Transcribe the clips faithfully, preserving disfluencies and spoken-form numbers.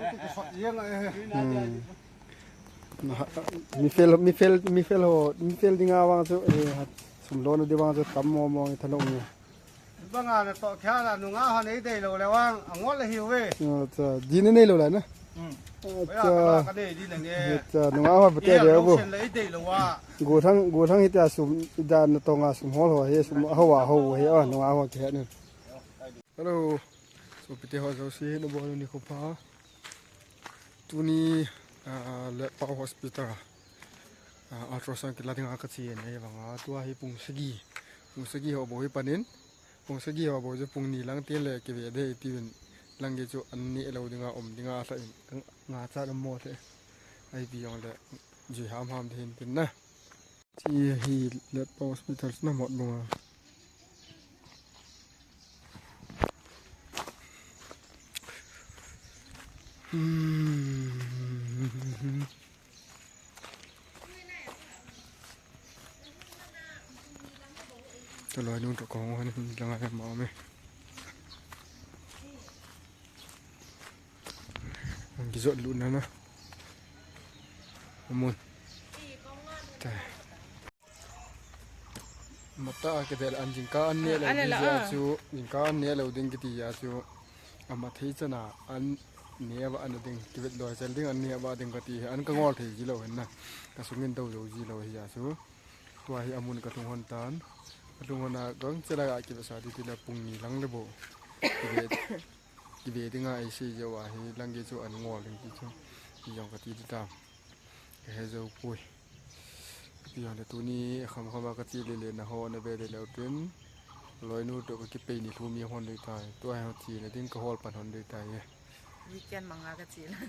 Hmm. Na ha, mi fel, mi fel, mi fel ho, mi fel dinga vang chu, eh, ha, sum lona ding vang chu tam mo mo nge thanop nge. Banga na to kya na nunga ho nei dei lo le vang, angol le hiu ve. Acha, di ne nei lo la na. Hmm. Acha. Ka nei di na nge. Acha, nunga ho pate le bo. Sen le dei lo wa. Go thang, go thang hita sum, ida na to nga sum hol ho he, sum ho wa ho he, ah, nunga ho ke ne. Hello. So, pite ho jouse, nabon un nikho pha. Tuni, ah, Letpao Hospital, ah, ultrasound kila dinga kache in, ahivanga tua hi pung sagi, pung sagi ho bou hi panin, pung sagi ho bou chu pung ni lang teng le kive ding tiuvin, lang gei chu an neh lou dinga, um dinga lha in, nga cha dam mo the, ipi jong le, jui ham ham ding hin tin na. Chi hi Letpao Hospital na mot bunga. Hmm. Taloi nu to kong han langa ma me. Kijot lut na na. Amun. Tai. Mata a kidel an jingkah an neh lou ding jeh a chu, jingkah an neh lou ding kiti jeh a chu. Ama thei chana an neh a va an ding, kivet loi chel ding an neh a va ding kati hi an ka ngol thei ji lou hin na. Ka sungin dou jou ji lou hi jeh a chu. Tua hi amun ka lhung hon tan. Ka lhung hon a gang chela a kivet sa ti ti la pung ni lang le bou. Kivet Kive dinga eisei jou a hi lang gei chu an ngol ding ti chu. Hi jong kati di tam. Kahe jou poi. Ipi jong le tuni kham kham a kache le le na ho na ve le leu tin. Loinu to ka kipei ni lhum jeng hon dei tai. Tua hi ho chena ding ka hol pan hon dei tai e. Weekend manga kache la.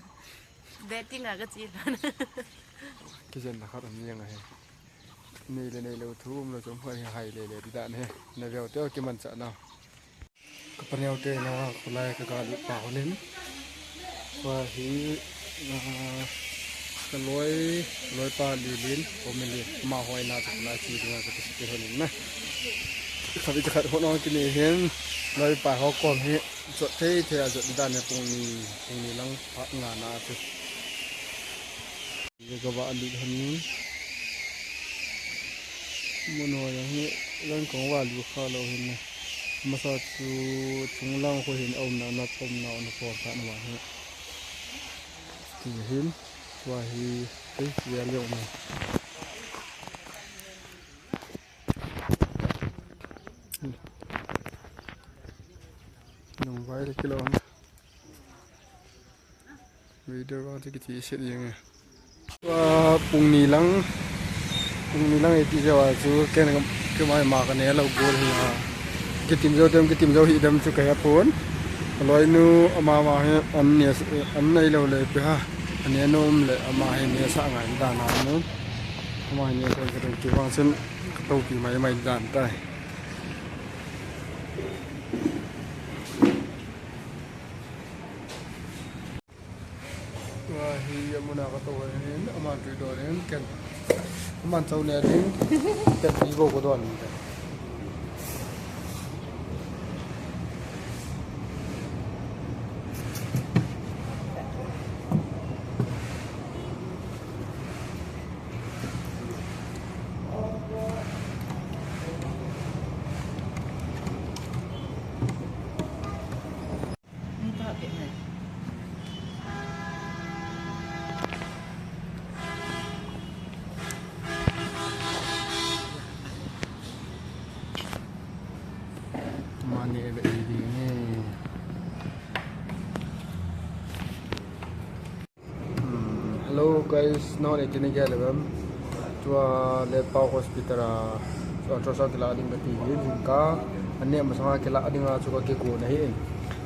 Dating a kache la. Kijen na khat um jeng ahi. Nei le nei lou thu um lou chom ho hi hai le le di dan he. Na veu te o kimanchah na. Ka paneo te na kholai ka ga lut pa honin. Tua hi, ah, ka loi, loipa Lilin, family, ama hoi na chu kholai chi dinga ka ti honin na. Khavi khat hon ong kini hin, loipa ho kom hi, jot thei thei a jot dan he pung ni, pung ni lang pha nga na chu. Ka va lut hon. Mun ho jong hi, jong kong va lut kha lou hin. Masa chu chunglang khu hin aumna, na aumna, na por kha na va hin. Ti hin, tua hi, ei, tia leu na. Nung vai le kilou. Video vang chu kithi set jeng e. Tua pung ni lang, pung ni lang iti jeh a chu ken ka, keima ma ka ne lou gol hi a. Kitim jou dem, kitim jou hi dem chu ka he pon. Loinu ama ma hi an ne, an nei lou le pe ha. An ne nom le ama hi ne sa ngai dan a nu. Ama hi ne sa ka dong ki vang chen ka topi mai mai dan tai. Tua hi amun a ka tou hin, aman tui don in, ken. Aman chau ne ding, ken Vivo ka don in. Mane be idi ne. Hmm, hello guys, nahon iti nagel uvem? Tua Letpao Hospital a, tua ultrasound kila ding kati hi, jingkah, an neh masanga kila dinga chu ka kigon ahi.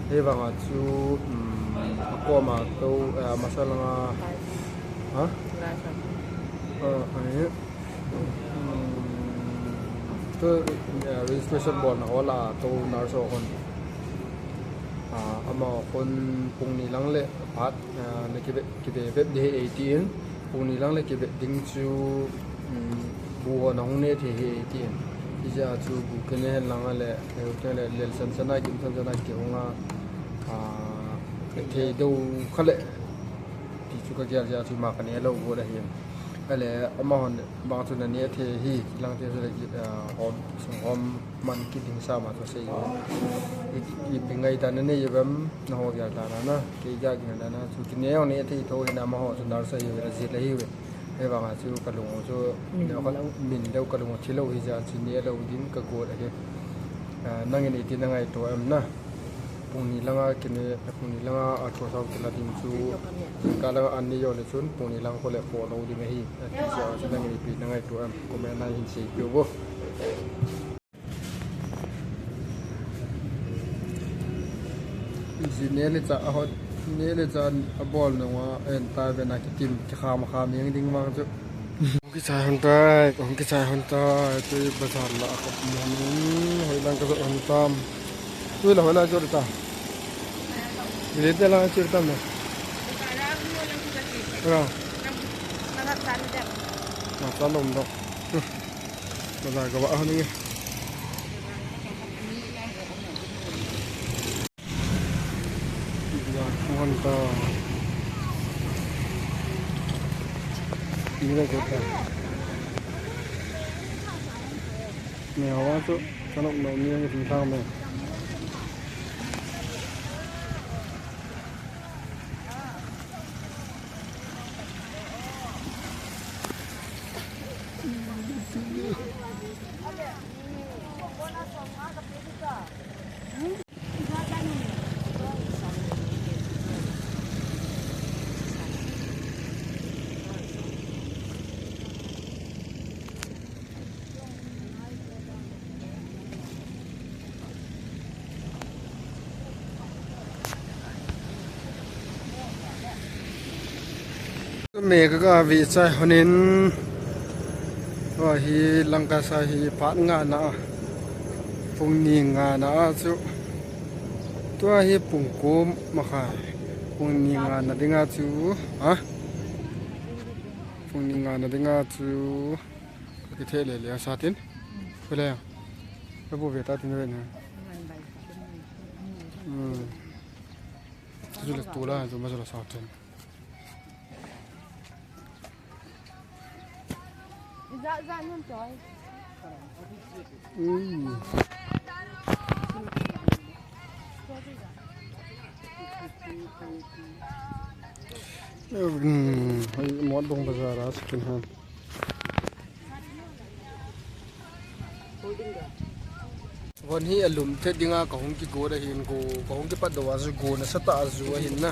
Hivanga chu, hmm, akom a tou, eh, masa langa, ha? Ah, ahi. Hmm, tu, eh, registration bolna ho lah a tou nurse ho hon. Ah, amaho hon pung ni lang le phat, ah, na kive, kive vep ding ahi eitin, pung ni lang le kive ding chu, um, bu ho na hung ne thei ahi eitin. Hijeh a chu bu kine hen lang a le, heu te le, lel san san a, gim san san a kihung a, ah, thei dou kha le, Chu ka gel jeh a chu ima ka neh lou got ahi. Ale, amahon bang chu na neh thei hi, lang thei chu le, ah, hom, sung hom man kit ding sa ma chu sei. I, i, ipi ngaidam na nei uvem, na ho gel dan a na, kei gel ding dan a, chu ki neh hong neh thei tho hi na amaho chu nurse ahi uve, ajil ahi uve. Hivang a chu ka lung u chu, min lou, min lou ka lung u thi lou hi jeh a chu neh lou ding ka got ahi. Ah, nangin iti na ngaito em na. Pung ni langa kine, pung ni langa ultrasound kila ding chu, jingkah langa an nei jo le chun, pung ni lang kho le kho lou ding ahi. Ati jeh a chu nangin ipi na ngaito em, comment a hin sei peh vo. Ji neh le chah a hot, neh le chah a bol nung a, en ta ve na kitim, kikham kham jeng ding vang chu. Hung kichai hon tai, hung kichai hon tai, tui bazar lah a ka um hon in, hoilang ka jot hon tam. Tui lah hoilang jot ta. Gile te lang jot tam ne. Ra. Ma cha lom dok. Bazar ka va hon ni. Hon ta. Ni la jot ta. Ni hawa chu, kanok no ni ni thang me. Me ka ga ve chai hon in, tua hi langkasa hi phat nga na a, pung ni nga na a chu, tua hi pung ko makhai, pung ni nga na ding a chu, ha? Pung ni nga na ding a chu, ka kithe le le a sa tin. Pele. Ka bu ve ta tin ve na. Hmm. Chu le tu la, chu ma chu la sa tin. Za, za, nun choi. Hmm. Hmm, hoi, Motbung bazar a second hand. Von hi alum thet dinga kahung kigot ahin, go, kahung kipat doh a chu go nasatah a ju ahin na.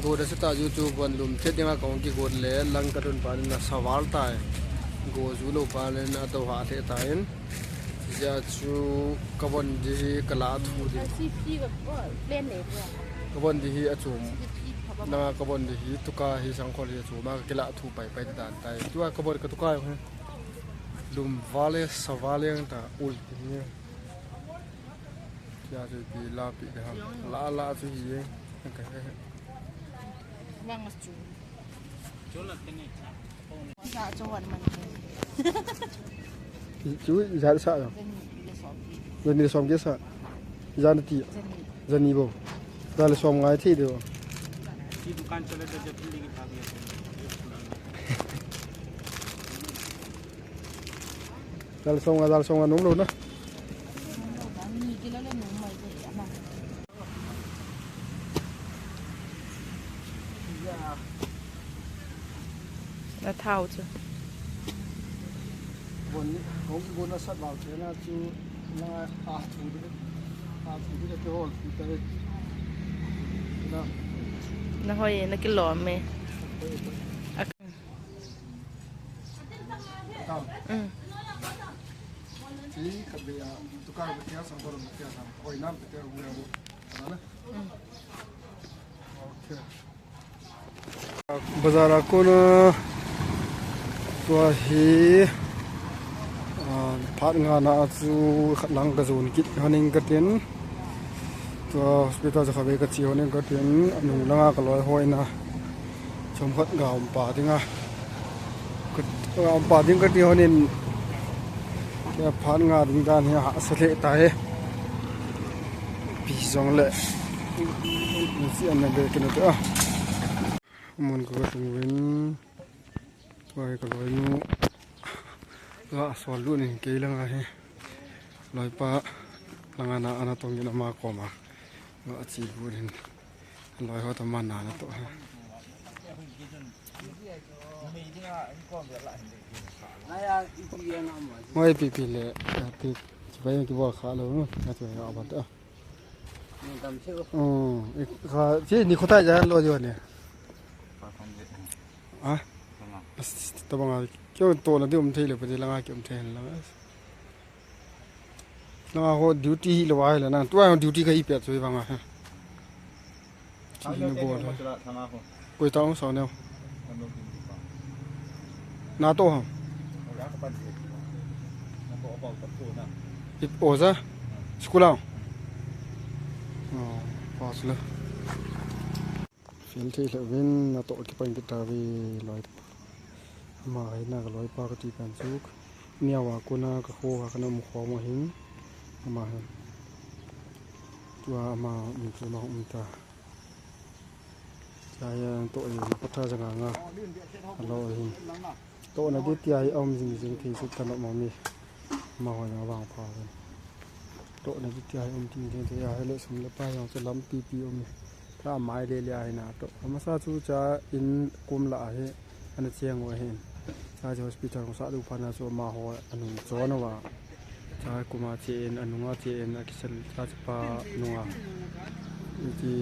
Go nasatah a ju chu von lum thet dinga kahung kigot le lang kalhun phat in asa val tai. Go ju lou phat in adoh ha lheh tan. Hijeh a chu ka von di hi kalah thu ding. Ka von di hi achom. Nanga ka von di hi tuka hi sangkhol hi achom a kakilah thu pai pai dan tai. Tua ka von ka tuka jong hi. Lum val e, sa val e ta ul ti hi. Tia chu ipi la pi de ham. La la chu hi e. Ka he he. Vang chu. Chu la te ne cha. Sa chu wan man. Chu ja sa lo. Jani le som ke sa. Jani ti. Jani bo. Ja le som ngai thi de bo. Ki dukan chale to jab legi tha bhi. Jal song a, jal song a nung lou na. Na thao chu. Bon, hong bon na sat bal te na chu na a thu de. A thu de ke hol ti ta. Na. Na hoi, na kilom e. Tam. Mm. Ti ka be a, tu ka be a, sam ko be a, sam. Oi, nam be a, ui, ui. Ana na? Mm. Okay. Bazar a kona tua hi, ah, phat nga na a chu khat lang ka jon kit hon ing ka tin. Tua hospital chu kha be ka che hon ing ka tin. Anung langa ka loi hoi na. Chomkhat ga um pa dinga. Ga um pa ding ka ti hon in. Kei phat nga ding dan hi hahsa lheh ta e. Ipi jong le. Ni si an na be kinu te a. Mun ka tung vin. Tua hi ka loinu. Ga sol lut in kei langa hi. Loipa langa na ana tong in ama koma. Ga chi lut in. Loi ho ta man na na to ha. Moi pi pi le, pi, chibai ki bol kha lo, na chibai ga bol ta. Ni kam se o. Oh, e, kha, che ni khota ja lo jo ne. Ah? Tabang a, kyo to na di um thei le, pa di langa ki um thei langa. Langa ho duty hi lo ai le na, tua ho duty ka hi pet so vanga. Chi ni bol. Koi ta ong sao neo. Na to ham. Ip oza. School a. Oh, pass le. Fail thei lheh uvin, natoh kipan kit tauve loi. Ama hi na ka loipa kati pen chu. Niawa kona ka kho ka kana mu kho mo hin. Ama hin. Tua ama um chu ma um ta. Chaya to e patha janga nga. Alo hin. Tohna di tia hi aum jing jing thei suk than um mi. Ama ho jong vang pha ven. Tohna di tia hi um jing jing thei a, hi le sum le pai jong chu lampi pi um mi. Tha mai le le a hi na to. Amasa chu cha in kum la a hi. Ana cheng u ahin. Cha chu hospital kong sa du pha na chu ama ho anung chon uva. Cha kuma che in, anunga che in, akisel cha chapa nunga. Iti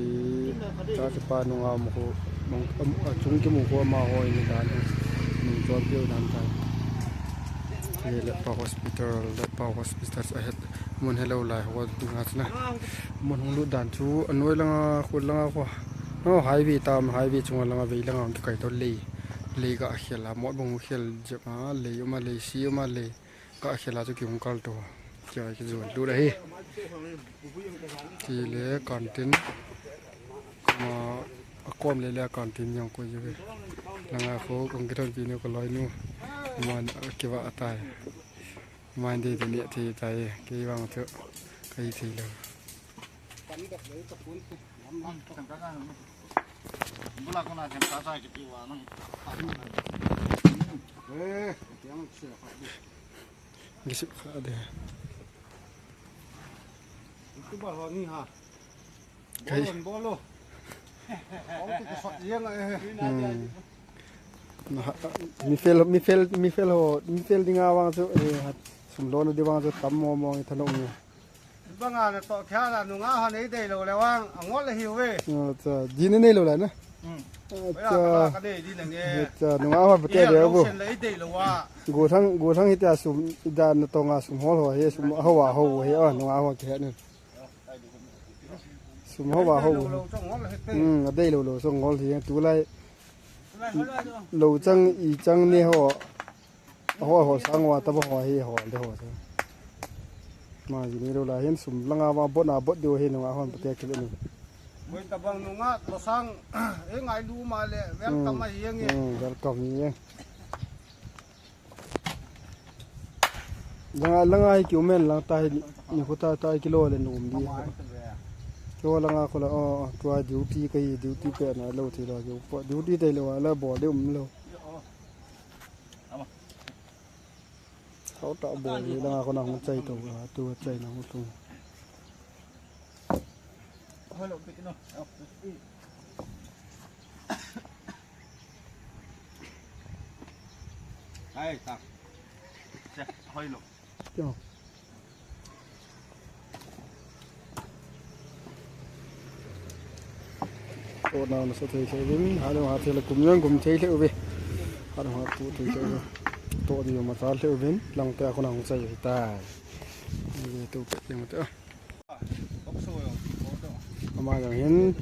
cha chapa nunga mu khu, mong, um, achung kimu khu ama ho in dan. Nung chon piu dan tai. Hi le pa hospital, le pa hospital ahet. Mun hello lai ho dinga chuna. Mun hung lut dan chu, anoi langa, khu langa khu. No, highway tam, highway chunga langa vei langa kikai to lei. Lei ga khel a, mot bung khel jep a, lei um a, lei si um a, lei. Ka khela chu ki hung kal to. Kia ki jon lut ahi. Ti le canteen. Kuma akom le le canteen jong koi jong ve. Langa khu kong ki thon pi nu ka loinu. Man kiva atai. Man de de ne thei tai. Kei vang chu. Kai thei lo. Gisip kha de. Kai. Bolo. Hmm. Na, mi fel, mi fel, mi fel ho, mi fel dinga vang chu, eh, sum lona di vang chu tam mo mo thanong ni. Banga na to kya la nunga ha nei dei lo le vang, angol le hiu ve. Acha, di ne nei lo la na. Hmm. Acha. Ka nei di na nge. Acha, nunga ha pate de bo. Sen le dei lo wa. Go thang, go thang hita sum, da na to nga sum hol ho he, sum ho wa ho he, ah, nunga ho ke ne. Sum ho wa ho. Hmm, a dei lo lo, so ngol hi, tu lai. Lo chang, i chang ne ho. Ho, ho, sang wa, ta ba ho, hi ho, de ho, sa. Ma, ji ni lo la, hin sum, langa wa, bot na, bot de ho, hin, nga, hon, pate, kile ni. Koi ta bang nunga, lo sang, e ngai lu ma le, welcome, hmm, a, hi, nge. Hmm, welcome, hi, nge. Langa, langa, hi, kiu men, lang, ta, hi, ni, khu, ta, ta, hi, kilo, le, num, di. Kilo, langa, khu, la, oh, oh, tua, duty, kai, duty, pe, na, lo, ti, lo, kiu, po, duty, te, lo, la, bo, de, um, lo. Hau ta bol ni langa kona hung chai to, tu chai na hung tung. Ai, ta. Che, hoi lo. Yo. To na na sa thei thei vin, ha lo ha thei la kum yang kum thei thei uve. Ha lo ha tu thei thei uve. To di ma sa thei uvin, lang te a kona hung sai hi tai. Ni tu pe yang te. Ama jong hin,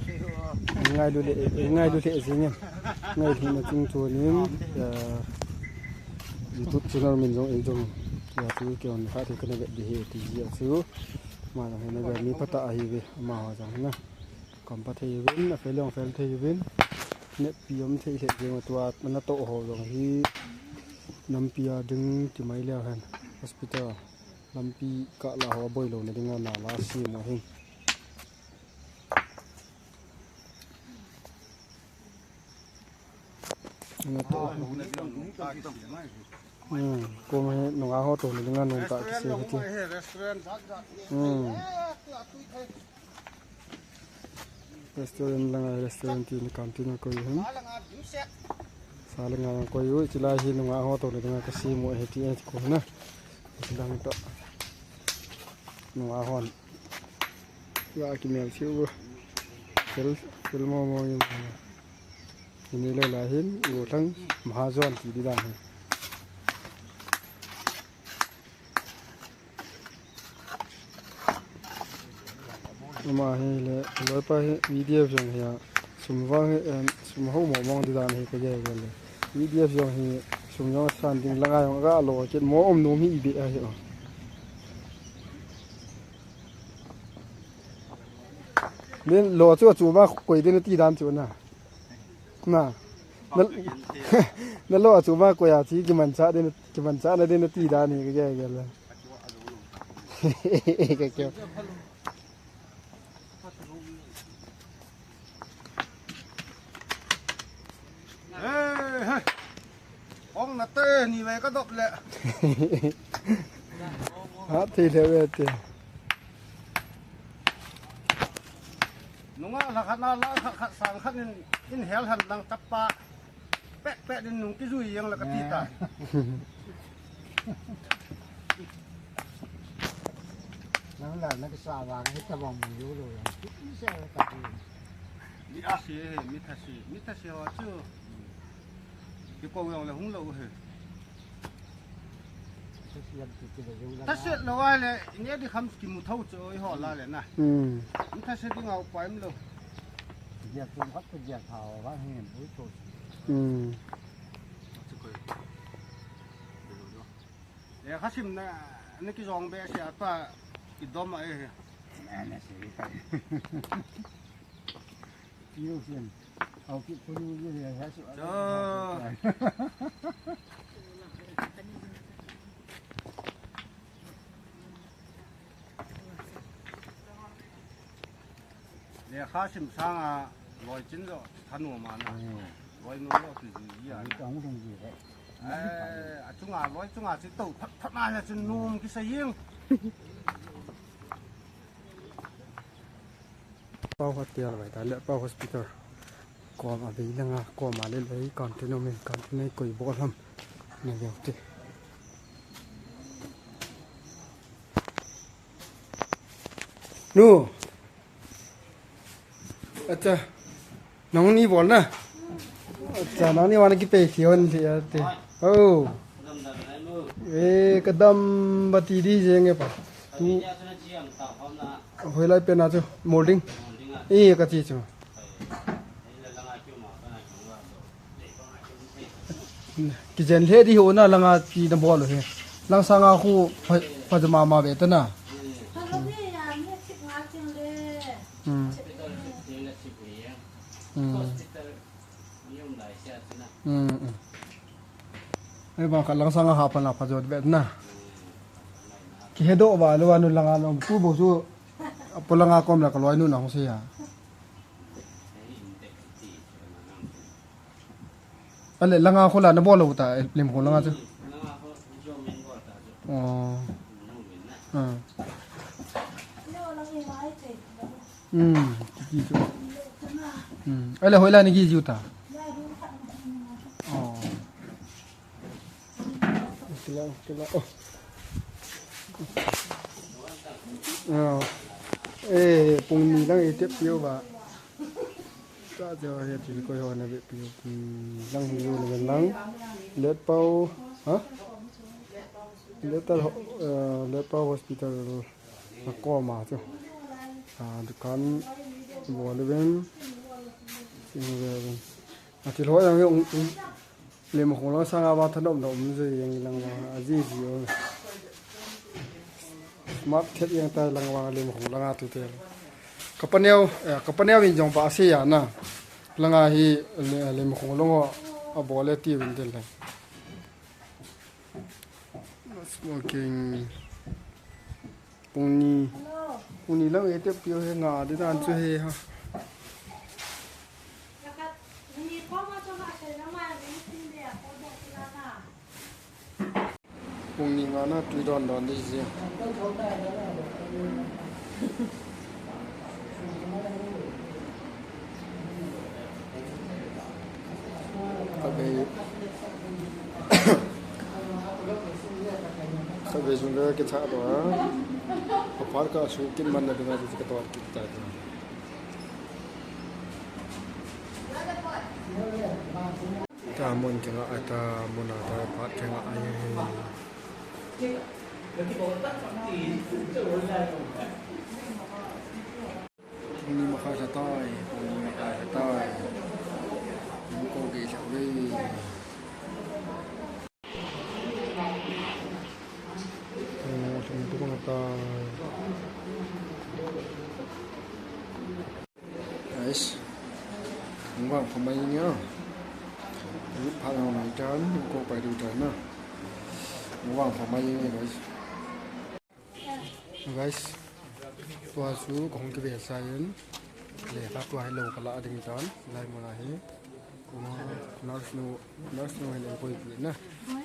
ngai lu le, ngai lu le jing in. Ngai lu na chung chu nin, ya, YouTube channel min jong ei jong. Ya chu ke on kha thei kana ve di he ti ya chu. Ama jong hin na mi phatah ahi ve, ama ho jong hin na. Kam pa thei vin, a fel jong fel thei vin. Net pi um thei thei jeng tua, na to ho jong hi. Nampi a ding ti mai le hen. Hospital. Lampi kah la ho boi lo na dinga na la sem u ahin. Hmm, koma hi nungah ho touna dinga nom tah kisem hiti. Hmm. Restaurant langa, restaurant ti ni, canteen a koi hin. Sa langa jong koi u, chulai hi nungah ho touna dinga kasem u hiti e, koi na. Chulang toh. Nungah hon. Ga kimel cheh u. Fel, fel mo mo in. Ini le la hin, u thang, mahajon ti di dan hi. Ama hi le, loipa hi, V D F jong hi a, sum vang hi, em, sum ho mo mong di dan hi ka gel gel le. V D F jong hi, sum jong san ding langa jong ga lo kit mo um nom hi i be a hi o. Nin lo chu chu ma koi din ti dan chu na. Na. Na, na lo chu ma koi a chi kimanchah din, kimanchah na din ti dan hi ka gel gel le. Ka keu. Hei, hei. Ong na te, ni ve ka dop le. Ha, thei le ve te. Nungah la khat na la khat khat sang khat in, in hel han lang tapa. Pek pek din nung kijui jeng la kati ta. Nang la na kisa vang hi tabang mu lo lo yang. Kisa ka ti. Mi a si he, mi tha si, mi tha si ho chu. Ki ko jong le hung lo he. Tha si lo a le, ni di kham ki mu tho chu i ho la le na. Hmm. Mi tha si di ngau pa im lo. Dia tu khat dia tha va hin bu chu. Hmm. Le kha sim na, na kijong be sia ta, kidom a e. Na, na si ka. Piu sim. Au ki punu ye ya su. Cho. Lekha sim sanga loi chin jo thanom a na. Hmm. Loi nom jo kijui a na. Ka hung dong ji he. Eh, a chunga loi chunga chi to phat phat na ya chin nom kisei jeng. Pau Hotel vai ta le Pau Hospital. Kom a bei langa, kom a le lei, canteen um in, canteen nei koi bol ham. Na veu te. Nu. Acha. Nangni bol na. Acha, nangni vana kipei thei hon thei ate. Oh. Eh, kadam bati di jeng e pa. Tu. Hoilai pen a chu, molding. Eh, kati chu. Kijen lheh di ho na langa pi na bol u hi. Lang sanga khu pha, pha jama ma ve ta na. Hmm. Hmm. Hmm, hmm. Ei bang khat lang sanga ha pha na pha jot ve na. Kihe doh va lo anu langa nong tu bo chu. Apo langa kom la ka loi nu na hung sei a. Ale langa khu la na bol lou ta, Limkhong langa chu. Oh. Ah. Hmm, ki chu. Hmm. Ale hoilai ni ki ju ta. Oh. Kila, kila. Oh. Ah. Eh, pung ni lang itep piu ba. Ka jo he ti ko ho na be piu. Pung ni lang yu na lang. Let pau, ha? Let pau, eh, let pau hospital. Na kom a chu. Ah, dukan bol le ben. Sing le ben. Ati lo yang yung, yung. Limkhong lang sanga vang thanom nom jui jeng lang vang, aji ji o. Smart thet jeng tai lang vang Limkhong langa tu te. Ka paneo, eh, ka paneo in jong ba sei a na. Langa hi Lim, Limkhong lang o abol e ti vin tel le. Smoking. Pung ni. Pung ni lang e te piu he nga de dan chu he ha. Pung ni nga na tui don don di ji. Khatvei, khatvei sung ka kitha doh a. Ka phat ka su kin man na dinga ji ka to kit ta. Ta mun kinga a ta mun a ta phat kinga a ye. Pung ni makhai sa tai, pung ni makhai sa tai. Mun ko ke sa ve. Oh, sung tu kong tai. Guys, mun vang pha mai ni a. Lut pha ngai tan, ko pai du tan na. Mun vang pha mai ni guys. Guys, tua chu kahung kive sa in. Lekha tua hi lou kala ding tan, lai mun a hi. Kuma nurse nu, nurse nu hi lou koi pi na.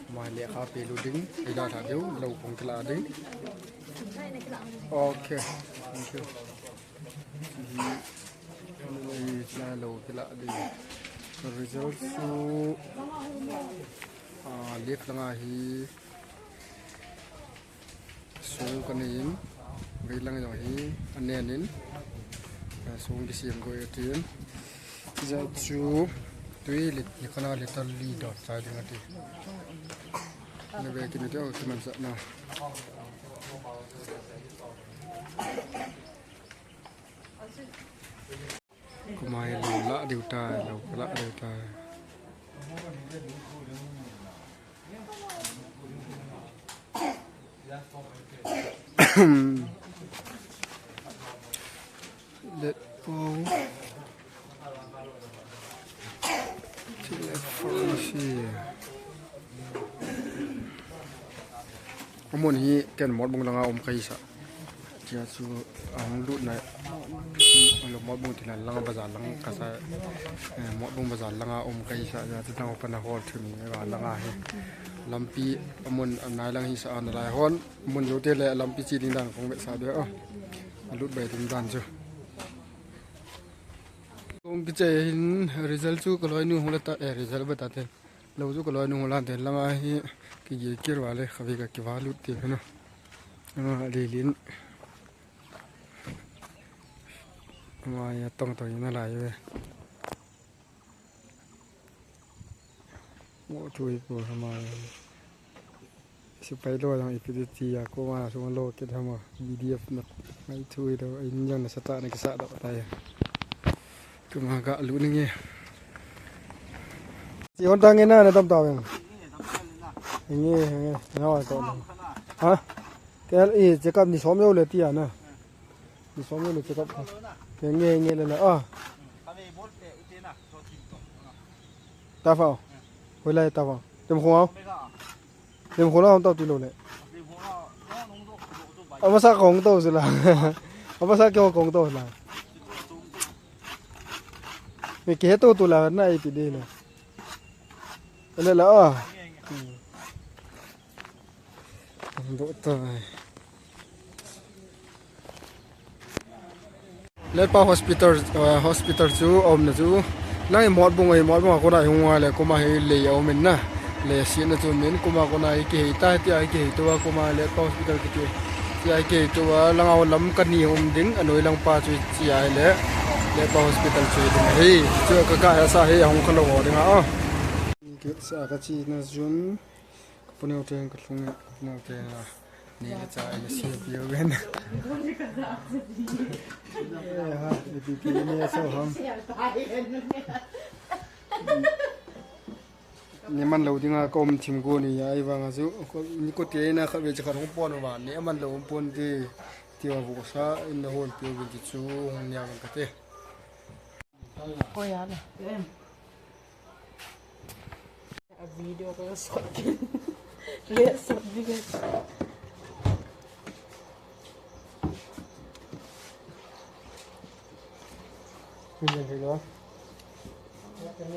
Kuma lekha pe lu ding, ila tha deu, lou kahung kila ding. Okay, thank you. Hi, hi, cha lou kila ding. Result chu, ah, left langa hi, song kanei in, vei lang jong hi, anen in, ah, song kisem go e tin. Hijeh chu, tui lit, ni kana liter li don chai ding ati. Na ve kit ni teu, kiman sa na. Kuma hi lou la diu tai, lou la diu tai. Let go. Let go. Amun hi ken Motbung langa um kahi sa. Chia chu ahung lut na. Alo Motbung thina langa bazar lang kasa. Eh, Motbung bazar langa um kahi sa. Chia chu tang pa na hol thim ni ba langa hi. Lampi amun anai lang hi sa ana lai hon. Mun jou te le lampi chi ding dan kong ve sa de. Oh. Alut bai ding dan chu. Kong kiche hin result chu ka loinu hung la ta, eh, result ba ta te. Lou chu ka loinu hung la te langa hi kigel kit vale khatvei ka kiva lut te na. Ama lilin. Ama ya tong tong na lai ve. Mo thui ko hama. Sipai lo jong ipi ti a, koma sung lo kit hama. B D F na mai thui lo, in jong na sata na kisa da tai. Kuma ga lu ni nge. Chi hon ta nge na na tam ta wen. Nge, nge, na wa to. Ha? Kel i check up ni som yo le ti a na. Ni som le check up. Nge, nge le la. Ah. Ta fa. Hoilai ta fa. Tem kho ao. Tem kho la hon ta ti lo le. Amasa kong to sila. Amasa kong to sila. Ni ke to tu la na ipi de le. Le la ah. Letpao Hospital, eh, hospital chu aumna chu. Lang i Motbung a, Motbung a kona i hung a le, kuma hi lei aum in na. Lei sina chu min, kuma kona i kihei ta, tia i kihei tua, kuma Letpao Hospital kiti. Tia i kihei tua, langa lam kani um ding, anoi lang pa chu tia i le. Letpao Hospital chu ding hi. Chu ka ka sa hi hung ka lo ding a. Kisa ka chi na chun. Ka puneo te ka lhung e, ka puneo te na. Ni le cha e na si pi o gen. Eh, ha, ipi pi ni so ham. Ni man lo dinga ka um thim ko ni a i vang a chu. Ni ko te na kha ve cha ka hung pon va. Ni man lo um pon ti. Ti va vo sa in na hon pi o gen ti chu hung nia man ka te. Ko ya na. A video ko sot. Let's sot video. Video hello. Nang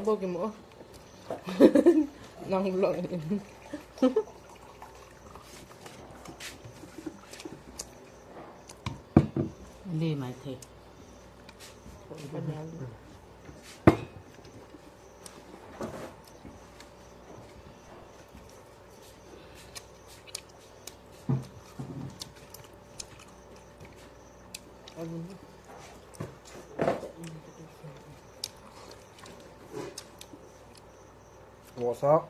bo ki mo. Nang vlog. Li mai thei. What's up?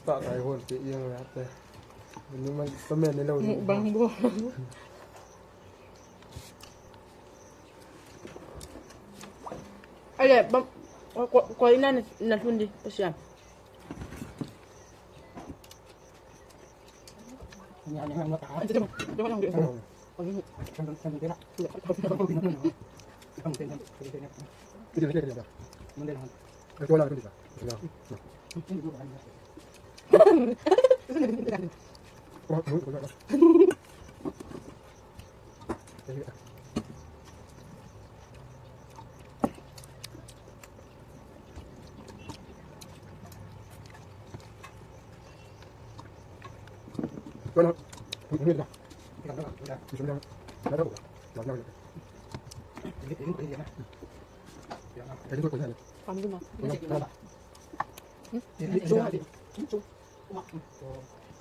Start ai hol ke yang ya te. Ni man samen ni lo ni. Bang bo. Ale, bang, ko, ko ina na, na tundi, pasian.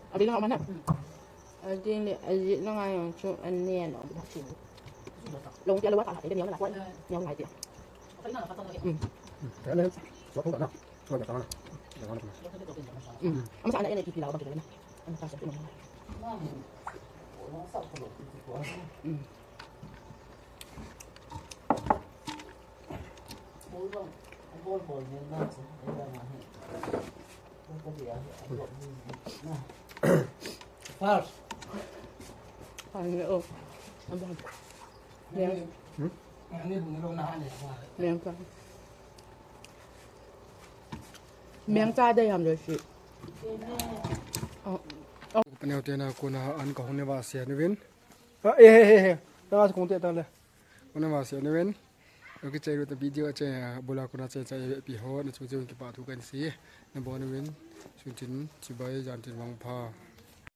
Abi lang mana. Ading le, aji lang ayon chu anen. Long tia lo wa ta la, tia neo la, neo la tia. Mm. Mm. Ama sa ana ene kipi la ba kile na. Ama sa so. Mm. First. Ang, oh. Ang dami. Meng. Meng pa. Meng cha dei ham dei si. Oh. Oh. Paneo te na kona an ka hung ne va sia ni vin. Ah, eh, eh, eh, eh. Na kong te ta le. Kona va sia ni vin. Okay, chai ru ta video chai, ah, bula kona chai chai pi ho na chu chu ki pa tu kan si. Na bo ni vin. Sun tin chibai jan tin vang pha.